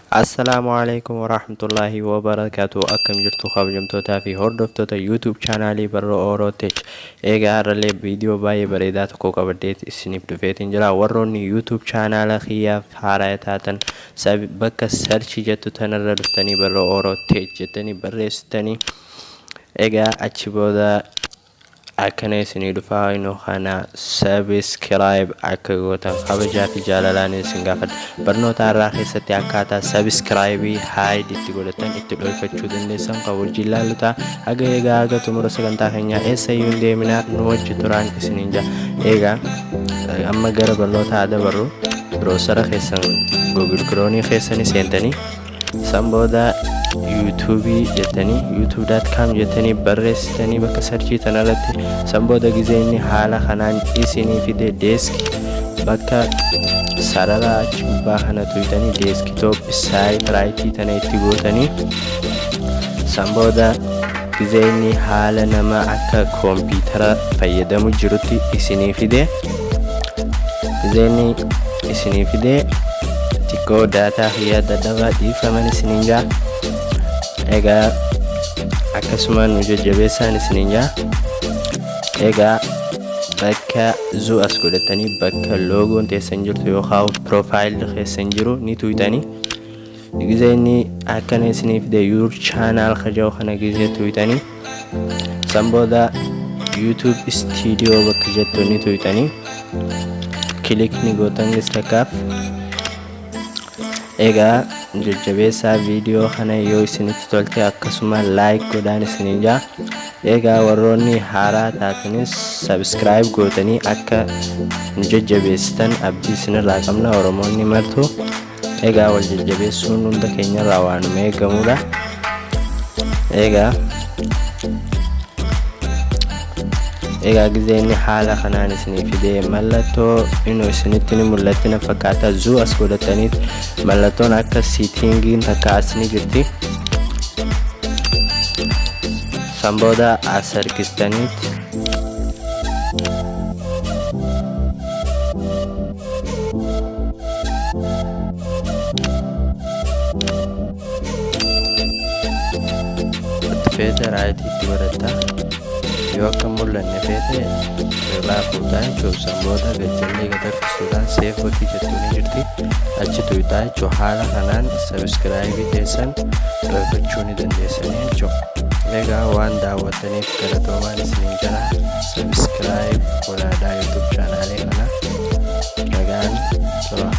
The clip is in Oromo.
Assalaamu alaikum warahmatullaahi wabarakaatu. Akkam jirtu kabajamtootaa fi hordoftoota YouTube chaanaalii Barroo Oro Tech. Egaa har'allee viidiyoo baay'ee bareedaa tokko qabadheet isiniif dhufeetiin jira. Warroonni YouTube chaanaala kiyyaaf haaraa taatan bakka search jettu tanarra dhuftanii Barroo Oro Tech jettanii barreessitanii, egaa achi booda akkana isinii dhufaa. Inuu kana subscribe akka gootan kabajaa fi jaalalaan isin gaafadha. Barnoota har'aa keessatti akkaataa subscribe hide itti godhatan, itti dhoofachuu dandeessan kan wajjin ilaallu ta'a. Haga egaa haga xumura sagantaa keenyaa eessayyuu hin deeminaa, nu wajji turaan isiniin jaa. Egaa amma gara barnoota haa dabarru. Browsera keessan Google Chrome keessanii seentanii, san booda YouTube jettanii, youtube.com jettanii barreessitanii bakka searchii tanarratti. San booda gizee inni haala kanaan isinii fide, desk bakka sarara achi gubbaa kana tuytanii, desktop site rightii tana itti gootanii, san booda gizee inni haala nama akka koompitara fayyadamu jirutti isinii fide, gizee inni isinii fide, xiqqoo daataa kiyyaa dadhabaa, dhiifaman isiniin jaa. Egaa akkasuma nu jajjabeessaan isiniin jaa. Egaa bakka zuu as godhatanii, bakka loogoon teessan jirtu yookaan profileilli keessan jiru ni tuytanii. Gizee inni akkana isinii fide, your channel kaja'u kana gizee tuytanii, san booda YouTube Studio bakka jettu ni tuytanii, click ni gootan takkaaf. Egaa jajjabeessaa, viidiyoo kana yoo isinitti tolte akkasuma like godhaan isiniin jaa. Egaa warroonni haaraa taatanis subscribe gootanii akka nu jajjabeessitan abdii isinirraa qabna. Oromoonni martu egaa wal jajjabeessuun hunda keenyarraa waanuma eegamudha. Egaa gizee inni haala kanaan isinii fidee, mallattoo inni isinitti ni mul'atti na fakkaata, zuu as godhataniit mallattoon akka settingiin takka as ni jirti. San booda as harkistaniit feete rightii itti godhatta. Yoo akka hin mul'anne feete irraa fuutaa jechuun, san booda gajjallee gad harkisuudhaan save bakki jettu ni jirti, achi tuyxaa jechuun. Haala kanaan subscribeii keessan dhoofachuu ni dandeessanii jechuudha. Egaa waan daawwattaniif galatoomaan isiniin jala. Subscribe godhaadhaa YouTube channelii kana. Nagaan tura.